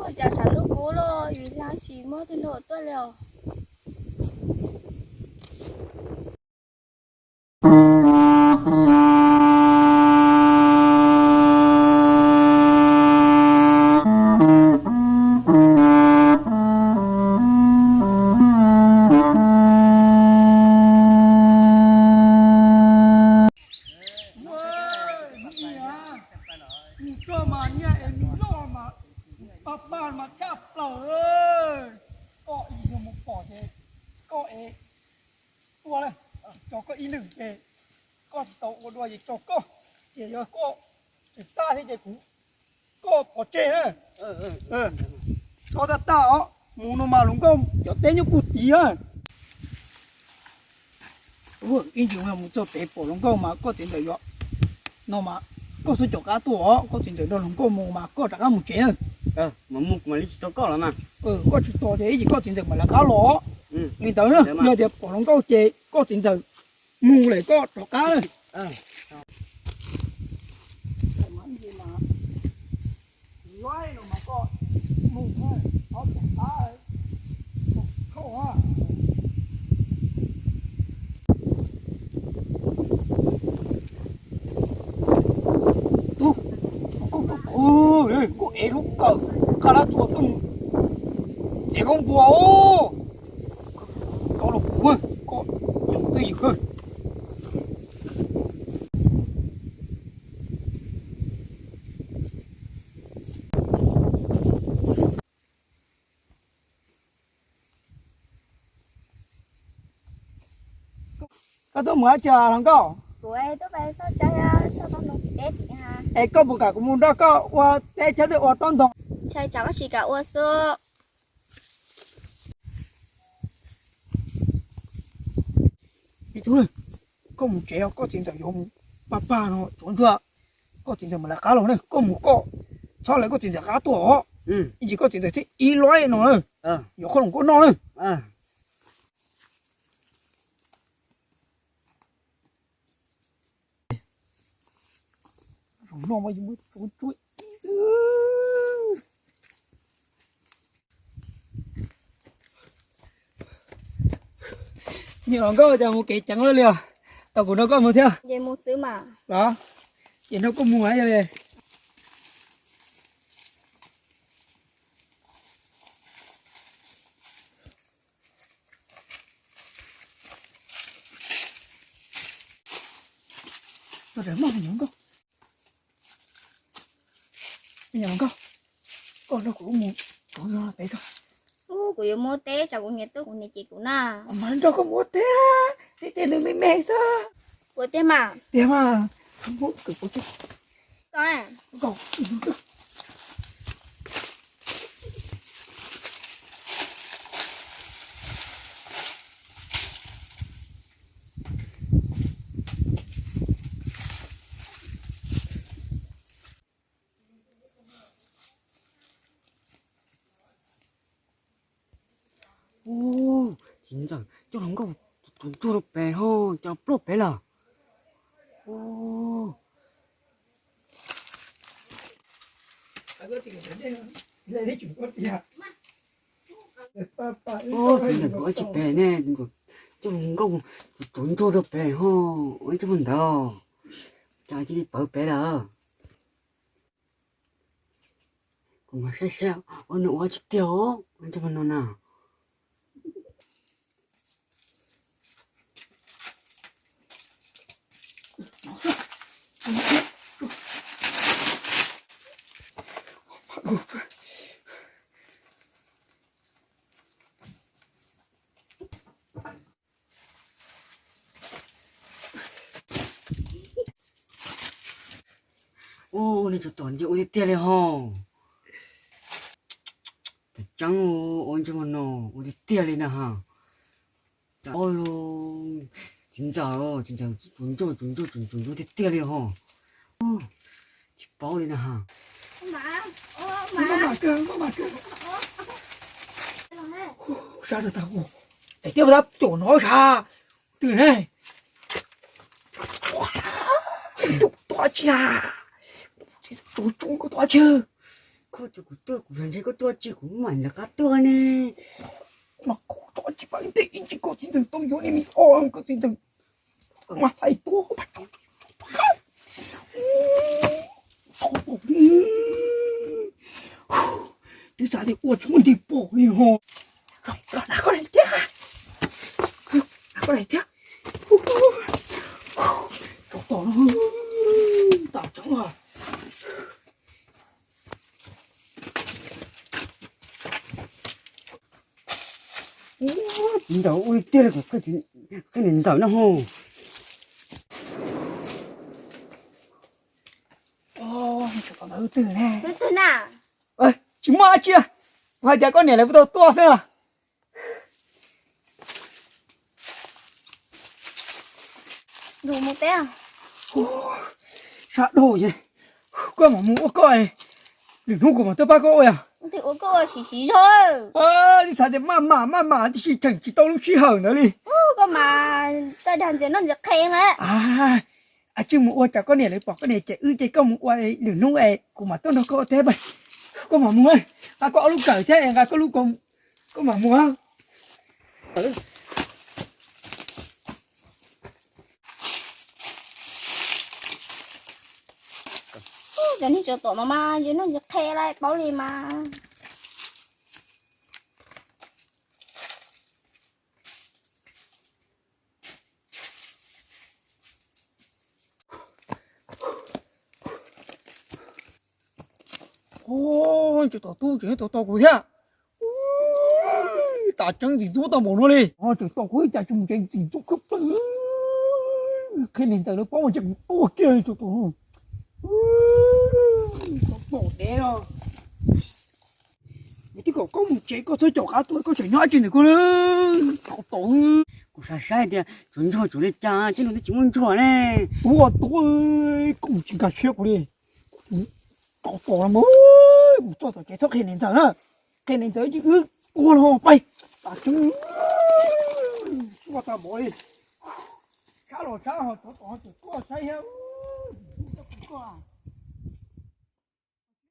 Ua cas tshav ntuj kub los yus hnyav tsis muaj tus nraug tuaj li os. Mus txog mas nyiaj es nws loj mas pab pab mas tshaj plaws. Koj ib yam mus pom ces koj es tua lawm, tso koj ib leeg ces koj tsis tau ua dua ces tso koj, ces yog koj tsis tau thiab ces kuv, koj pov tseg na. Tso tag tag os, mus no mas hluas nkauj cov teb nyob puag tid na. Ib ntsis mus txog pem pom hluas nkauj mas koj txiv ntxawm yuav no mas koj xub caum qab tuaj os, koj txiv ntxawm nrog hluas nkauj mus mas koj rov qab mus tsev na. Mas mus kuv mam li tsis tos koj los mas. Koj tsis tos ces ib chim koj txiv ntxawm mam lawv qab los. Li ntawd na, yog tias pom hluas nkauj ces koj txiv ntxawm mus lawm koj rov qab na. Nkauj ev lub kawm qab lab txuas tuaj mus txiav khaub npua os. Koj los kuv, koj nyob twj ywm. Koj tuaj mus dab tsi hluas nkauj? Es koj puas kam kuv mus nrog koj ua teb tshab twg ua taub ntoo? Ntshai tsam koj tsis kam ua xwb. Koj mus tsev, koj txiv ntxawm yuav mus pag pag no tsuav ntsuag, koj txiv ntxawm mam lawv qab los na. Koj mus koj txhob lawv koj txiv ntxawm qab tuaj os. Ib ntsis koj txiv ntxawm thiaj ib lub no na, yuav qhob noom koj noj na. Niam hluas nkauj, cas mus kev ceev li os? Tau kuv nrog koj mus thiab. Los, ces nrog koj mus li. Koj nrog kuv mus, kuv nrog peb koj. Kuv yuav mus ua teb, tsam kuv niam tuaj kuv niam cem kuv na. Mas nrog koj mus ua teb, tej nws me me xwb. Ua teb mas. Tiag mas. Ub, txiv ntxawm coj hluas nkauj tsuag ntsuag rau pem ho, cas ploj pem lawm. Ub, txiv ntxawm kuv ua tsis pem ne, coj hluas nkauj tsuag ntsuag rau pem ho, ua ib tug ntawd, cas cia li pawv pem lawm. Kuv mas saib saib, ua nws ua tsis tiag os, ua ntsej muag no na. Ua, nej cov tom ntsia ua tiag tiag li ho. Tam tseeb ua ntsej muag no ua tiag tiag li na ha. Txiv ntxawm, txiv ntxawm tsuag ntsuag tsuag ntsuag tsuag ntsuag tiag tiag li ho. Tsis paub li na ha. Sab tag tag, es thiab tab caum no sab twg ne? Tus tuaj tsis na, tsuag tsuag koj tuaj tsis. koj tus kuv tuaj, kuv xav ntshe koj tuaj tsis, kuv mam nrog koj tuaj ne. Mas koj tso tsis pab ntej ib tsis koj txiv ntxawm tau yuav li me o koj txiv ntxawm mas hlais tuaj pab tso. Twb xav tias ua tsis muaj nti pom li ho. Los na koj lais thiab, na koj lais thiab. Tso tom no, tam tseeb a. Ntawd ua li tiag li, qhia niam ntxawm no ho. Twg na? Tsis muaj dab tsi, kuv hais tias koj niam lawv puas tau tuaj xwb na. Sab dhau, koj mam mus ua koj, lwm hnub kuv mam tuaj pab koj ua yog. Twb xav tias maj mam maj mam tiam sis cheem tsis tau lub sij hawm ntawd li. Koj mas txawj dag ntxias noj ntxias qhe na. Tsis mus ua tsam koj niam lawv pom koj niam cem wb ces koj mus ua, lwm hnub es kuv mam tuaj nrog koj ua teb. Koj mam mus, nqa koj ob lub kawm thiab nqa koj lub, koj mam mus. Cov niag tsov tom no mas ntsia noj ntsia qhe lawm paub li mas. Tsov tom tub tseem tau tau kuv thiab. Tam tseeb ntxim ntxub tau npaum no li. Tseem tau kuv ib cas tsis mus tsev ntxim ntxub kawg. Qhia niam ntxawm lawv paub mas ntshe kuv tuag kiag li tsov tom. Tom dev no. Kuv twb kom koj mus tsev koj txhob caum qab tuaj koj tseem nyob dab tsi ntawm koj na. Tsov tom. Kuv xav saib tias tsov ntsuag tsov li cas, tib no twb tsis muaj ntsuag ne. Ua tuag, koj tsis nkag siab kuv li. Tsov tom no, kuv tso tom tsev txhob qhia niam ntxawm na. Qhia niam ntxawm ces wb tuag los pais. Tam tseeb tsuaj tag npaum li. Sab los sab ho tsov tom ho tseem tuaj saib thiab. Koj